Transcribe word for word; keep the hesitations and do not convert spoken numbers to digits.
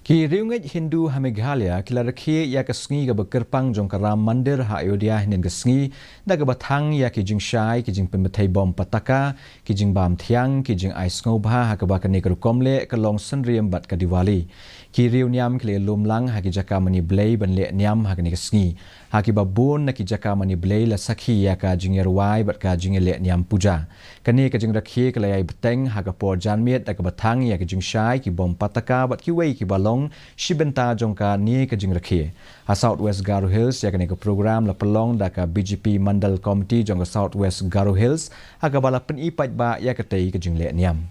Ki riewngeit Hindu ha Meghalaya ki la rakhe ïa ka sngi kaba kyrpang jong ka Ram Mandir ha Ayodhya hynnin ka sngi da kaba thang ïa ki jingshai, ki jingpynbthei bom pataka, ki jingbam thiang, ki jingai sngewbha ha kaba kane ka rukom leh ka long synriem bad ka Diwali. Ki riewniam ki la lum lang ha ki jaka mane blei ban leh niam ha kane ka sngi. Ha kiba bun na ki jaka mane blei la sakhi ïa ka jingïarwai bad ka jingïaleh niam puja. Kane ka jingrakhe ka la ïai bteng ha ka por janmiet da kaba thang ïa ki jingshai, ki bom pataka bad kiwei kiba long shi bynta jong kane ka jingrakhe. Ha South West Garo Hills ïa kane ka program la pynlong da ka B J P Mandal Committee jong ka South West Garo Hills ha kaba la pyni paidbah ïa katei ka jingleh niam.